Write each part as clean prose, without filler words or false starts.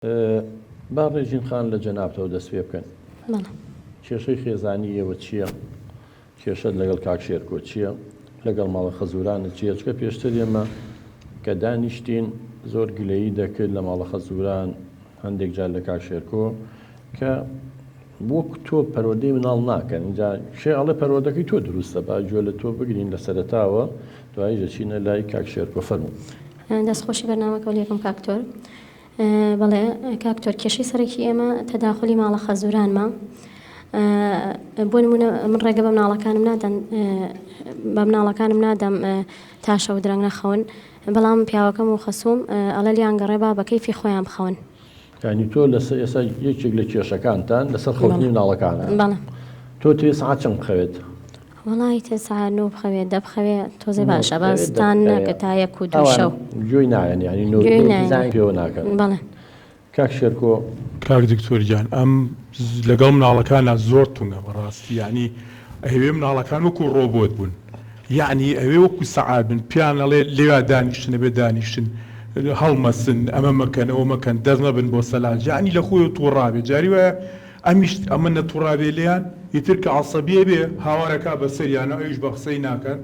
با ڕێژین خان لە جەنابتەوە دەست پێ بکەن. بەڵێ. کێشەی خێزانی ئێوە چییە؟ کێشەت لەگەڵ کاک شێرکۆ چییە؟ لەگەڵ ماڵە خەزوورانت چییە؟ چونکە پێشتر ئێمە کە دانیشتین زۆر گلەیی دەکرد لە ماڵە خەزووران، هەندێک جار لە کاک شێرکۆ کە وەک تۆ پەروەردەی مناڵ ناکەن. ئینجا کێ ئەڵێ پەروەردەکەی تۆ دروستە؟ با گوێ لە تۆ بگرین لە سەرەتاوە، دواییش دەچینە لای کاک شێرکۆ. فەرموو. دەست خۆشی بەرنامەکەو لێکەم کاک تۆر. بەڵێ کاک تۆر کێشەی سەرەکی ئێمە تەداخولی ماڵە خەزورانمە بۆ نمونە من ڕێگە بە مناڵەکانم نادەن بە مناڵەکانم نادەم تا شەو درەنگ نەخەون بەڵام پیاوەکەم و خەسوم ئەڵێ لیان گەڕێ با بە کەیفی خۆیان بخەون. یانی تۆ لەسەر ئێستا یەکێک لە کێشەکانتان لەسەر خەوتنی مناڵەکانە بەڵێ. تۆ تێ سەعات چەند بخەوێت؟ وەڵای تێ سەعات نۆ بخەوێ دە بخەوێ تۆزێ باشە بەس تا نەکە تا یەک و دوو شەو. گوێی نایەن یانی نۆ گوێی نایەن. پێوە ناکەن. بەڵێ. کاک شێرکۆ. کاک دکتۆر گیان ئەم لەگەڵ مناڵەکانا زۆر توندە بەڕاستی یانی ئەیەوێ مناڵەکان وەکو ڕۆبۆت بوون یانی ئەوێ وەکو سەعات بن پێیان ئەڵێ لێیا دانیشتن ئەبێ دانیشتن هەڵمەسن ئەمە مەکەن ئەوە مەکەن دەست مەبن بۆ سەلاج یانی لە خۆیەوە توڕابێ جاری وایە ئەمیش ئەمە نەتوڕابێ لێیان ئیتر کە عەسەبی ئەبێ هاوار ئەکا بەسەریانا ئەویش بە قسەی ناکەن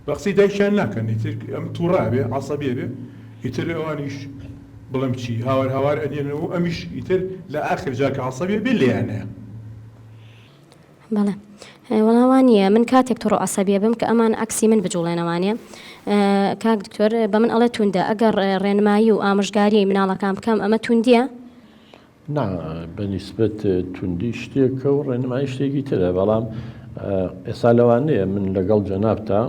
بە قسەی دایکیان ناکەن ئیتر ئەم توڕە ئەبێ عەسەبی ئەبێ ئیتر ئەوانیش بڵێم چی هاوار هاوار ئەنێنەوە و ئەمیش ئیتر لە ئاخر جار کە عەسەبی ئەبێ لێیان ئەیە. بەڵێ وەڵا وا نییە من کاتێک توڕە و عەسەبی ئەبم کە ئەمان عەکسی من بجوڵێنەوانێ کاک دکتۆر بە من ئەڵێ توندە ئەگەر ڕێنمایی و ئامۆژگاریی مناڵەکان بکەم ئەمە توندییە؟ نا بە نیسبەت توندی شتێکە و ڕێنمایی شتێکی ترە بەڵام ئێستا لەوانەیە من لەگەڵ جەنابتا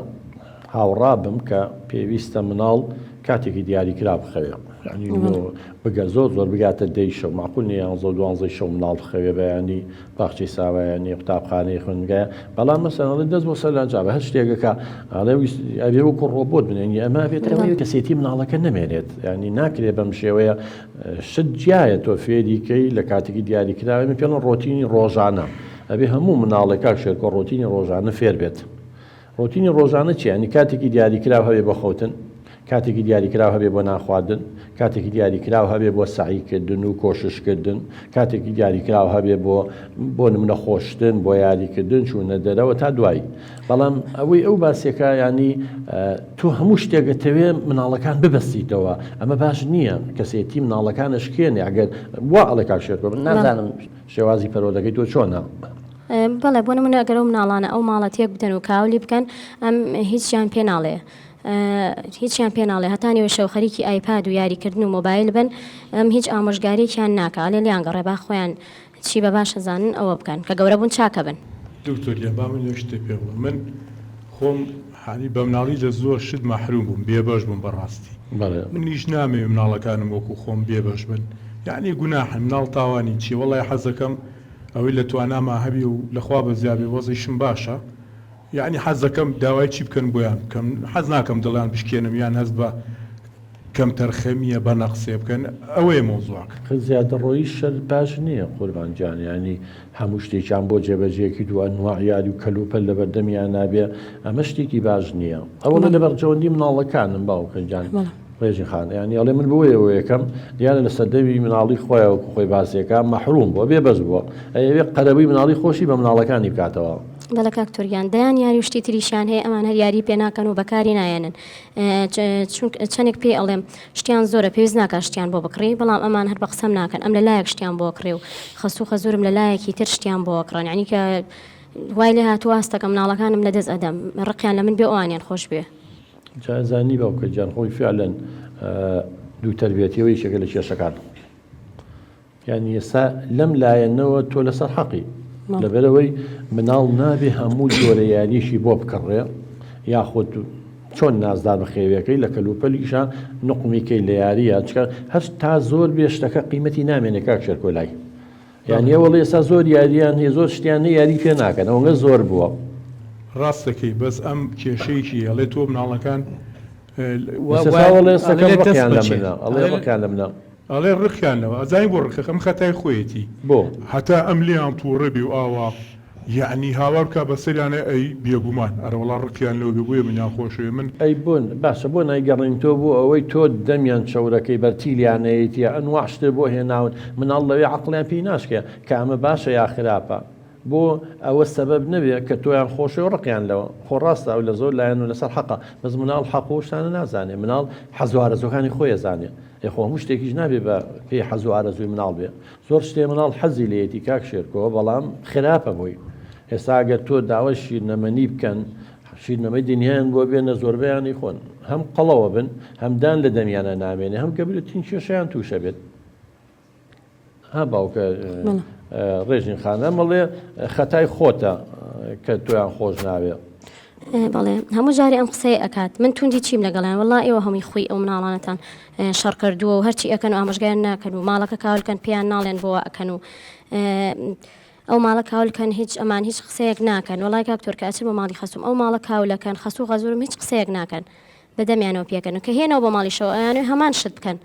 هاوڕا بم کە پێویستە مناڵ کاتێکی دیاریکرا بخەوێ یعنی بگە زۆر زۆر بگاتە دەی شەو معقول نیە یانزە و دوانزەی شەو مناڵ بخەوێ بەیانی باخچەی ساوایانی قوتابخانەی خوێندنگایە بەڵام مەسەلەن ئەڵێ دەست بۆ سەر لانجا بە هەر شتێکەکە ئەڵێ ئەبێ وەکو ڕۆبۆت بن یعنی ئەمە ئەبێت ئەوەیە کەسێتی مناڵەکە نەمێنێت یعنی ناکرێ بەم شێوەیە شت جیایە تۆ فێری کەی لە کاتێکی دیاری کراوە من پێڵم ڕۆتینی ڕۆژانە ئەبێ هەموو مناڵێک کاک شێرکۆ ڕۆتینی ڕۆژانە فێر بێت ڕۆتینی ڕۆژانە چیە؟ یانی کاتێکی دیاریکراو هەبێ بۆ خەوتن، کاتێکی دیاریکراو هەبێ بۆ نان خواردن، کاتێکی دیاریکراو هەبێ بۆ سەعی کردن و کۆشش کردن، کاتێکی دیاریکراو هەبێ بۆ بۆ نمونە خۆشتن، بۆ یاری کردن، چوونە دەرەوە تا دوایی. بەڵام ئەوەی ئەو باسێکە یانی تۆ هەموو شتێک ئەتەوێ مناڵەکان ببەستیتەوە، ئەمە باش نییە، کەسێتی مناڵەکان ئەشکێنێ ئەگەر وا ئەڵێ کاک شێرکۆ من نازانم شێوازی پەروەردەکەی تۆ چۆنە؟ بەڵێ بۆ نمونە ئەگەر ئەو مناڵانە ئەو ماڵە تێک بدەن و کاولی بکەن ئەم هیچیان پێ ناڵێ هیچیان پێ ناڵێ هەتا نیوە شەو خەریکی ئایپاد و یاریکردن و مۆبایل بن ئەم هیچ ئامۆژگاریەکیان ناکا ئەلێ لیان گەڕێ با خۆیان چی بە باش ئەزانن ئەوە بکەن کە گەورە بوون چاکە بن. دکتۆر گیان با من یەک شتێ پێ بڵێم من خۆم حانی بە مناڵی لە زۆر شت مەحروم بووم بێبەش بووم بەڕاستی منیش نامەوێ مناڵەکانم وەکو خۆم بێبەش بن یەعنی گوناحن مناڵ تاوانی چیە وەڵای حەزەکەم ئەوەی لە تواناما هەبێ و لە خوا بەزیا بێ وەزعیشم باشە یەعنی حەز دەکەم داوای چی بکەن بۆیان بکەم حەز ناکەم دڵیان بشکێنم یان هەست بە کەمتەرخەمیە بە نەقسێ بکەن ئەوەیە مەوزوعەکە. خە زیادەڕۆیی شەر باش نیە قوربان گیان یانی هەموو شتێکیان بۆ جێبەجێ کرد و ئەنواع یاری و کەلوپەل لەبەردەمیانا بێ ئەمە شتێکی باش نیە ئەوەڵێ لە بەرژەوەندی مناڵەکانم باوکە گیان ڕێژین خان یانی ئەڵێ من بۆیە ئەوەیەکەم دیارە لە سەردەمی مناڵی خۆیان وەکو خۆی باسێکا مەحروم بووە بێ بەس بووە ئەیەوێ قەرەبووی مناڵی خۆشی بە مناڵەکانی بکاتەوە. بەڵێ کاک تۆر گیان دەیان یاری و شتی تریشیان هەیە ئەمان هەر یاری پێ ناکەن و بەکاری نایەنن چونکە چەندێک پێی ئەڵێم شتیان زۆرە پێویست ناکات شتیان بۆ بکڕی بەڵام ئەمان هەر بە قسەم ناکەن ئەم لە لایەک شتیان بۆ کڕی و خەسوو خەزورم لە لایەکی تر شتیان بۆ کڕن یعنی کە وای لێ هاتووە هەستەکەم مناڵەکانم لە دەست ئەدەم ڕقیان لە من بێ ئەوانیان خۆش بوێ. جا زانی باوکە گیان خۆی فعلەن دوو تەربیەتیەوە یەکێکە لە کێشەکان یانی ئێستا لەم لایەنەوە تۆ لەسەر حەقی لەبەرەوەی مناڵ نابێ هەموو جۆرە یاریشی بۆ بکڕێ یاخود چۆن نازدار بخێویەکەی لە کەلوپەلیشە نقمیکەی لە یاریە چکە هەر تا زۆر بێ شتەکە قیمەتی نامێنێ کاک شێرکۆ لای یانی ئەوەڵی ئێستا زۆر یاریان هەیە زۆر شتیان هەیە یاری پێ ناکەن ئەوەنگە زۆر بووە. ڕاست دەکەی بەس ئەم کێشەیەکی ئەڵێ تۆ مناڵەکان ئەڵێ ڕقیان لەوە ئەزانی بۆ ڕقە ئەم خەتای خۆیەتی بۆ هەتا ئەم لێیان تووڕە بێ و ئاوا. یەعنی هاوار بکا بەسەریانە ئەی بێگومان ئەرەوەڵا ڕقیان لەوە بێ بۆیە منیان خۆشەوێ من. ئەی بۆ باشە بۆ نایگەڕێنیتەوە بۆ ئەوەی تۆ دەمیان چەورەکەی بەرتیلیان نەیەیتە ئەنواع شتت بۆ هێناون مناڵ لەوێ عەقڵیان پێی ناشکێ کە ئەمە باشە یا خراپە بۆ ئەوە سەبەب نەبێ کە تۆیان خۆشەوێ و ڕقیان لەوە خۆ ڕاستە ئەو لە زۆر لایەن و لەسەر حەقە بەس مناڵ حەق و شتانە نازانێ مناڵ حەز و ئارەزوەکانی خۆی ئەزانێ ئێ خۆ هەموو شتێکیش نابێ بە پێی حەز و ئارەزووی مناڵ بێ زۆر شتێ مناڵ حەزی لێیەتی کاک شێرکۆ بەڵام خراپە بۆی ئێستا ئەگەر تۆ داوای شیرنەمەنی بکەن شیرنەمەی دنیایان بۆ بێنە زۆربەیان ئەیخۆن هەم قەڵەوە بن هەم دان لە دەمیانە نامێنێ هەم گەبرترین کێشەیان تووشە بێت ها باوکە ڕێژین خانە مەڵێ خەتای خۆتە کە تۆیان خۆش ناوێ. بەڵێ هەموو جارێ ئەم قسەیە ئەکات من توندی چیم لەگەڵیان وەڵا ئێوە هەمووی خوی ئەو مناڵانەتان شەڕ کردووە و هەرچی ئەکەن و ئامۆژگایان ناکەن و ماڵەکە کاولکەن پێیان ناڵێن بۆ ئەکەن و ئەو ماڵە کاولکەن هیچ ئەمان هیچ قسەیەک ناکەن وەڵای کاک تۆرکە ئەچم بۆ ماڵی خەسوم ئەو ماڵە کاولەکەن خەسوو غەزورم هیچ قسەیەک ناکەن بەدەمیانەوە پێکەن و کە هێنەوە بۆ ماڵی شەو ئەیانەوێ هەمان شت بکەن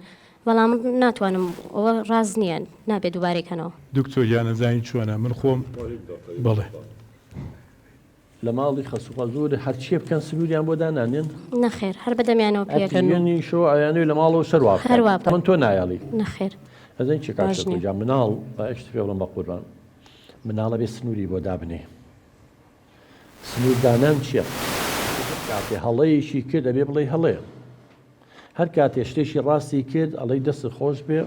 بەڵام ناتوانم ئەوە ڕاست نییە نابێ دووبارەی کەنەوە. دکتۆر گیان ئەزانی چۆنە من خۆم بەڵێ. لە ماڵی خەسوو خەزوور هەرچیە بکەن سنووریان بۆ دانانێن؟ نەخێر هەر بە دەمیانەوە پێکەن و. ئەتیژێنیشەوە ئەیانەوێ لە ماڵەوە شەر وا بکات. هەر وا بکەن. تەمەن تۆ نایەڵی. نەخێر. ئەزانی چیە کاک باش شێرکۆ نیە. گیان مناڵ با یەک شت پێ بڵێم بەقوربان مناڵ ئەبێ سنووری بۆ دابنێی سنوور دانان چیە؟ هەر کاتێ هەڵەیەکی کرد ئەبێ بڵێی هەڵەیە هەر کاتێ شتێکی ڕاستی کرد ئەڵێی دەستت خۆش بێ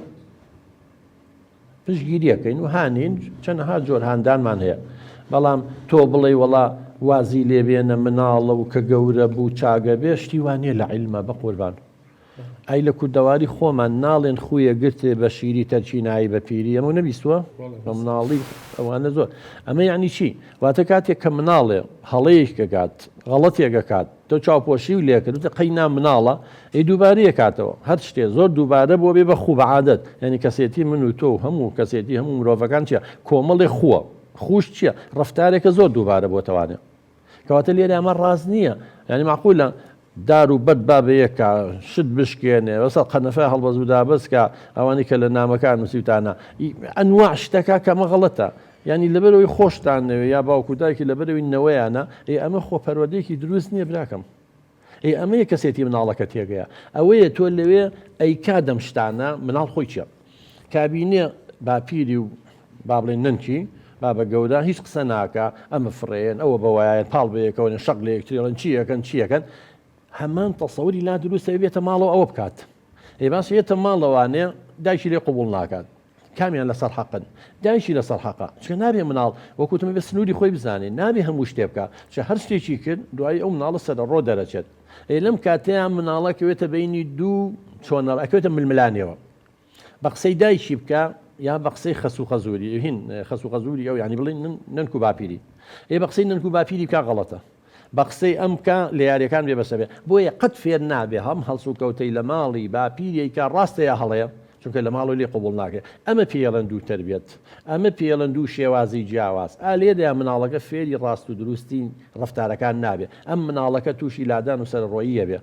پشتگیریەکەین و هانین چەنەها جۆر هاندانمان هەیە بەڵام تۆ بڵێی وەڵا وازی لێبێنە مناڵە و کە گەورە بوو چاگە بێ شتی وا نییە لە عیلمە بەقوربان ئەی لە کوردەواری خۆمان ناڵێن خویە گرتێ بە شیری تەرکی نایی بە پیری ئەمە نەبیستوە بە مناڵی ئەوانە زۆر ئەمە یعنی چی واتە کاتێک کە مناڵێ هەڵەیەک کەکات غەڵەتێک ئەکات تۆ چاوپۆشی و لێکرد وتت قەی نا مناڵە ئەی دووبارەی ئەکاتەوە هەر شتێ زۆر دووبارە بووە بێ بە خوو بە عادەت یعنی کەسێتی من و تۆ و هەموو کەسێتی هەموو مرۆڤەکان چیە کۆمەڵێ خووە خووش چیە ڕەفتارێکە زۆر دووبارە بۆتەوانێ کەواتە لێرە ئەمە ڕاست نییە یعنی معقولە دار و بەرد با بە یەکا شت بشکێنێ بەسەر قەنەفە هەڵبەز و دابەز کا ئەوانەی کە لە نامەکان نووسیوتانە ئەنواع شتەکە کە ئەمە غەڵەتە یعنی لەبەرەوەی خۆشتان نەوێ یا باوک و دایکی لەبەرەوەی نەوەیانە ئێ ئەمە خۆ پەروەردەیەکی دروست نییە براکەم ئێ ئەمەیە کەسێتی مناڵەکە تێگەیە ئەوەیە تۆ لەوێ ئەیکا دەم شتانە مناڵ خۆی چیە کابینێ باپیری و با بڵێن نەنکی بابە گەورە هیچ قسە ناکا ئەمە فڕێن ئەوە بەوایە پاڵ بەیەکەوەن شەق لە یەکتری ئەڵێن چی ئەکەن چی ئەکەن هەمان تەسەوری لا دروستە بێتە ماڵەوە ئەوە بکات ئەی باس یێتە ماڵەوانێ دایکی لێ قبوڵ ناکات کامیان لەسەر حەقن دایکی لەسەر حەقە چکە نابێ مناڵ وەکوتم بێ سنووری خۆی بزانێ نابێ هەموو شتێ بکە چە هەر شتێکی کرد دوایی ئەو مناڵە سەرەڕۆ دەرەچێت ئەی لەم کاتەیان مناڵە کەوێتە بینی دوو چۆنەڵ ئەکەوێتە ململانێوە بە قسەی دایکی بکە یا بە قسەی خەسوو خەزووری هین خەسوو خەزووری ئەو یانی بڵێن نەنک و باپیری ئێ بە قسەی نەنک و باپیری بکە غەڵەتە بە قسەی ئەم بکە لە یاریەکان بێ بەسە بێ بۆیە قەت فێر نابێ هەم هەڵسوکەوتەی لە ماڵی باپیری کە ڕاستە یا هەڵەیە چونکە لە ماڵەوە لێ قبوڵ ناکرێت ئەمە پێڵەن دوو تربیەت ئەمە پێڵەن دوو شێوازی جیاواز ئا لێرەیا مناڵەکە فێری ڕاست و دروستی ڕەفتارەکان نابێ ئەم مناڵەکە تووشی لادان و سەرەڕۆیی ئەبێ.